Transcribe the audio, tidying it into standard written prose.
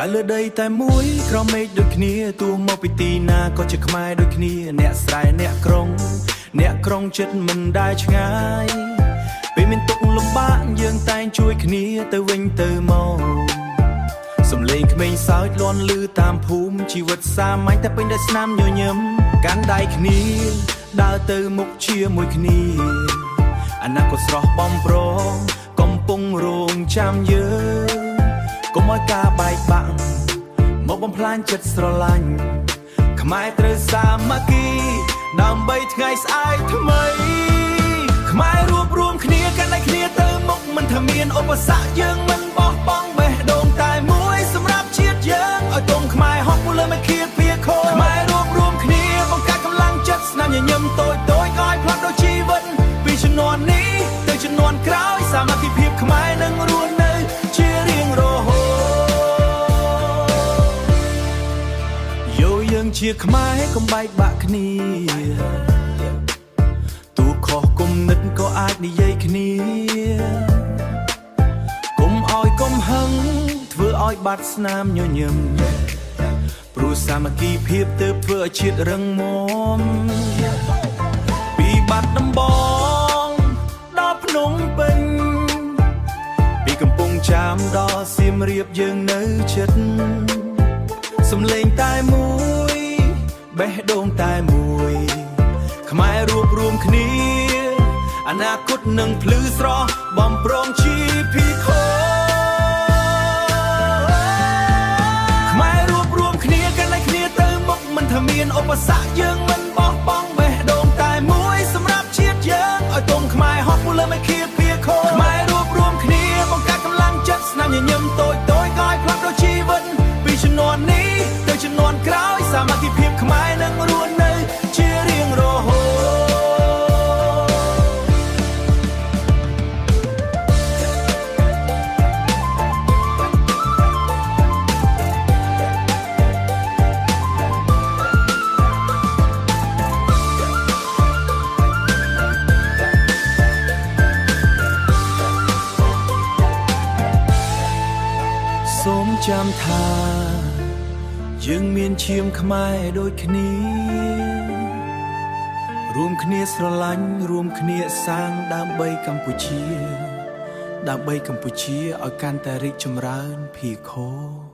កើតលើដីតែមួយក្រមេឃដូចគ្នាទោះមកពីទីណាក៏ជាខ្មែរដូចគ្នាអ្នកស្រែអ្នកក្រុងអ្នកក្រុងចិត្តមិនដែលឆ្ងាយពេលមានទុក្ខលំបាកយើងតែងជួយគ្នាទៅវិញទៅមកសំលេងក្មេងសើចលាន់លឺតាមភូមិជីវិតសាមញ្ញតែពេញដោយស្នាមញញឹមកាន់ដៃគ្នាដើរទៅមុខជាមួយគ្នាអនាគតស្រស់បំប្រងកំពុងរងចាំយើង កុំឲ្យការបែកបាក់មកបំផ្លាញចិត្តស្រឡាញ់ខ្មែរត្រូវសាមគ្គីដើម្បីថ្ងៃស្អែកថ្មីខ្មែររួបរួមគ្នាកាន់ដៃគ្នាទៅមុខមិនថាមានឧបសគ្គយើងមិនបោះបង់បេះដូងតែមួយសម្រាប់ជាតិយើងឲ្យទងខ្មែរហោះពុលលើមេឃាពីខូខ្មែររួបរួមគ្នាបង្កើតកម្លាំងចិត្តស្នាមញញឹមតូចតូចឲ្យផ្លាស់ប្ដូរជីវិតពីជំនាន់នេះទៅជំនាន់ក្រោយសាមគ្គីភាពខ្មែរនឹងរស់នៅជារៀងរហូត យោយើងជាខ្មែរកុំបែកបាក់គ្នាទោះខុសគំនិតក៏អាចនិយាយគ្នាកុំឲ្យកំហឹងធ្វើឲ្យបាត់ស្នាមញញឹមព្រោះសាមគ្គីភាពទើបធ្វើឲ្យជាតិរឹងមាំពីបាត់ដំបងដល់ភ្នំពេញពីកំពង់ចាមដល់សៀមរាបយើងនៅចិត្ត សំលេងតែមួយបេះដូងតែមួយខ្មែររួបរួមគ្នាអនាគតនឹងភ្លឺស្រស់បំប្រងជីភីខូខ្មែររួបរួមគ្នាកាន់ដៃគ្នាទៅមុខមិនថាមានឧបសគ្គយើងមិនបោះបង់បេះដូងតែមួយសម្រាប់ជាតិយើងឲ្យទងខ្មែរហោះពុលលើមេឃាពីខូខ្មែររួបរួមគ្នាបង្កើតកម្លាំងចិត្តស្នាមញញឹមតូចតូចក៏ឲ្យផ្លាស់ប្ដូរជីវិតពីជំនាន់នេះទៅជំនាន់ក្រោយសាមគ្គីភាពខ្មែរនឹងរស់នៅជារៀងរហូត សូមចាំថាយើងមានឈាមខ្មែរដូចគ្នារួមគ្នាស្រឡាញ់រួមគ្នាសាងដើម្បីកម្ពុជា ដើម្បីកម្ពុជាឲ្យកាន់តែរីកចម្រើនភីខោ